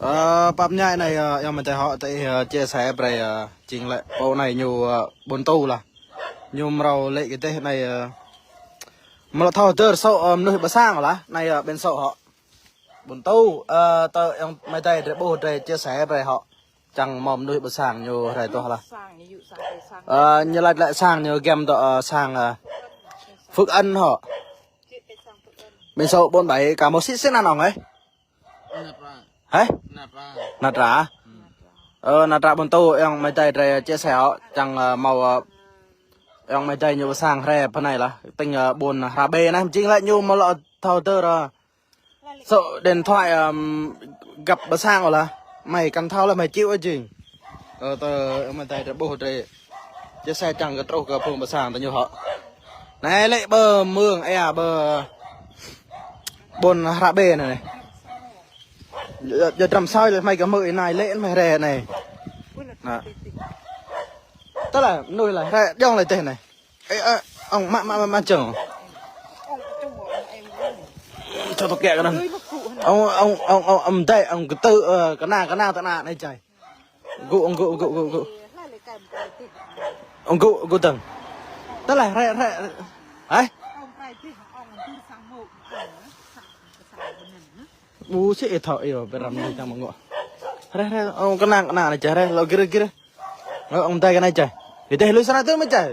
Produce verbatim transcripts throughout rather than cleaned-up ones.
Ơ, pap ñai anai, ơ, yơh mơ̆n tơlơi hŏ tơlơi, ơ, chia sẻ brơi, ơ, jing lĕ pô anai ñu, ơ, ƀôn tu lah. Ñu mrâo lĕ kơ tơlơi anai, ơ, mlâo thâo tơlơi sô, ơ, mơnuih ƀơi sang lah. Anai, ơ, ƀing sô hŏ. Ƀôn tu, ơ, tơ yơh mơ̆n tơlơi drơi ƀuh drơi chia sẻ brơi hŏ. Čang mơ̆ mơnuih ƀơi sang ñu rai tuh lah. Ơ, ñu laĭ lĕ sang ñu giăm dŏ, ơ, sang, ơ, Phước Ân hŏ. Ƀing sô ƀôn ƀai ka mơ̆ sĭt sĭt anŭn ơi. Hă? Natra. Natra. Ơ, Natra ƀôn tu, yơh mơ̆n tơlơi drơi chia sẻ hŏ, čang, ơ, mơ̆, ơ, yơh mơ̆n tơlơi ñu ƀơi sang rai pơ anai lah. Tơlơi, ơ, ƀôn Hra Bê anai, jing lĕ ñu mlâo thâo tơlơi. Số điện thoại, ơ, găp ƀơi sang ôh lah. Mơi kăn thâo lah, mơi chịu ôh jing. Ơ, tơ, mơi tơlơi drơi ƀuh drơi chia sẻ čang kơ truh kơ phung ƀơi sang tơ ñu hŏ. Anai lĕ ƀơi mương, ơ, ƀơi ƀôn Hra Bê anai. Yơh, yơh dram soi lĕ mơi kơ mơ̆ anai lĕ mơi rai anai. Anai. Tơ lah, mơnuih lah, rai jŏng lĕ tơlơi anai. Ê, ơ, ông mă, mă, mă, mă chừng. Cho tôi kẹo cái đó. Ông, ông, ông, ông, ông đây, ông cứ tự, ờ, cái na, cái na, cái na này chạy. Gụ, ông gụ, gụ, gụ, gụ. Ông gụ, gụ tầng. Tơ lah, re, re, re. Hả? Ƀu sĭt thâo ih, ƀơi răm anai tang mơ̆ ngŏ. Re, re, ơ, kơnang, kơnang anai čai, re, lŏ gir, gir. Ơ, ơ, mơ̆n tơlơi kơ anai čai. Ih tơlơi lui sang anai tơ mơ̆ čai.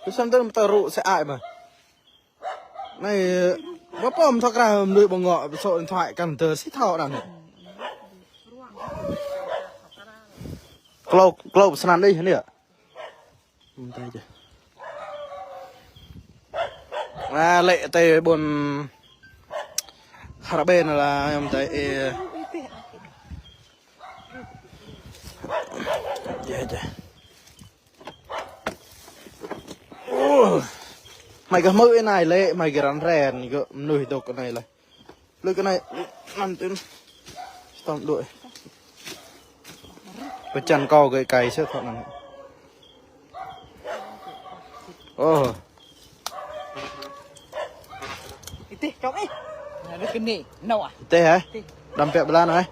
Lui sang tơ mơ̆ tơ rŭ sĕ ai mơ̆. Anai, ƀu pơm thâo krah mơnuih ƀu ngŏ, ƀu sô điện thoại kăn tơ sĭt thâo anŭn. Klâo, klâo pơsơnăn đih anai. Mơ̆n tơlơi čai. Anai lĕ tơlơi ƀôn Hra Bê anai lah, mơ̆n tơlơi, ơ. Čai, čai. Ơ. Mơi kơ mơ̆ anai lĕ, mơi kơ răn ren, kơ mơnuih dŏ anai lah. Lươn kơ anai, anŭn tui anŭn. Stom đuĕ. Pơčan kâo gơ̆ kai sĕ thŏ anŭn. Ơ. Ih tơlơi, čŏk ih. Anai lươn kơ anai, nao ah. Ih tơlơi hă? Ih tơlơi. Đăm pĕ blan ơi.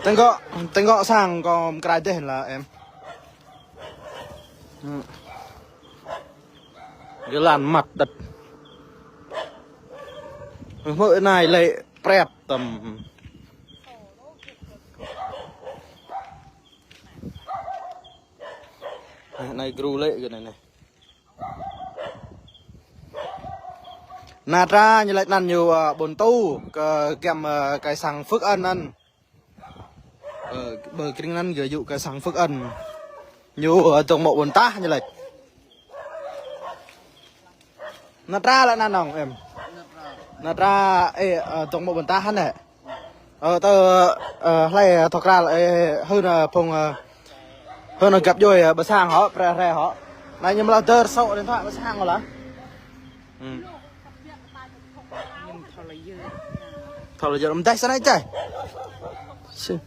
Tơngŏ, tơngŏ sang kâo mơ̆ krah dêh lah em. Gơlan măt đĕt. Mơ̆ anai lĕ prep tăm. Anai gru lĕ kơ anai anai. Natra ñu laĭ anăn ñu, ơ, ƀôn tu kơ giăm, ơ, kơ sang Phước Ân anăn. Ơ, ƀơi krĭng anăn gơ̆ yŭ kơ sang Phước Ân. Ñu, ơ, dŏng mơ̆ ƀôn tah ñu laĭ. Natra lĕ anăn ŏng em. Natra, ê, ơ, dŏng mơ̆ ƀôn tah hăn lĕ. Ơ, tơ, ơ, hlơi, ơ, thŏk kral, ơ, hưn, ơ, phung, ơ, hưn, ơ, găp djuai, ơ, ƀơi sang hŏ, pre, pre hŏ. Anai ñu mlâo tơlơi sô điện thoại ƀơi sang hŏ lah. Thâo lah yơh. Thâo lah yơh, mơ̆n tơlơi sang anai čai. Sĭt.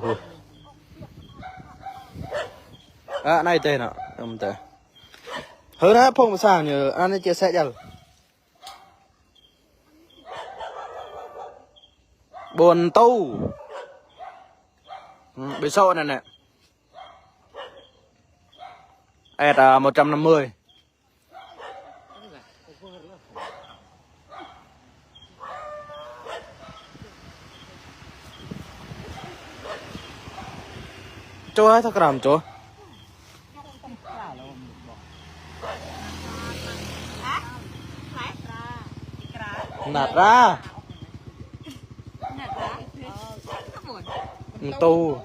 Ơ. Ơ, anai tơlơi anŭn, mơ̆n tơlơi. Hưn anai phung ƀơi sang ñu, anai chia sẻ jăl. Ƀôn tu. Ƀơi sô anai anai. Ê, ta một trăm năm mươi. Čô ai thâo krah čô. Natra. Ƀôn tu.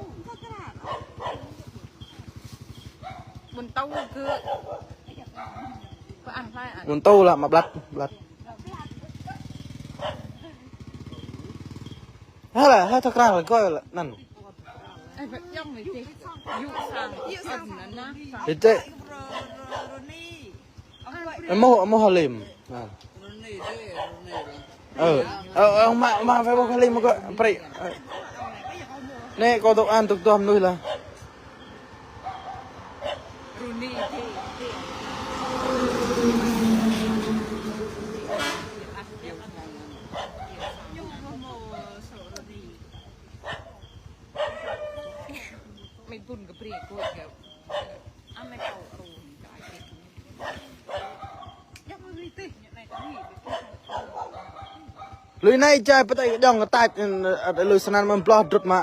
Ƀôn tu kơ. Ƀôn tu lah mă blat, blat. Hă lah, hă thâo krah lah kơ anăn. Ih tơlơi. Ơ, mơ̆, mơ̆ Halim. Ơ. Ơ, ơ, ơ, mă, mă Facebook Halim kơ, pre. Ơ. Anai kâo tŭ an tŭ tuh mơnuih lah. Lui anai čai pơtơi kơ djŏng kơ tač, lui snăn mơ̆n bloh drut mă.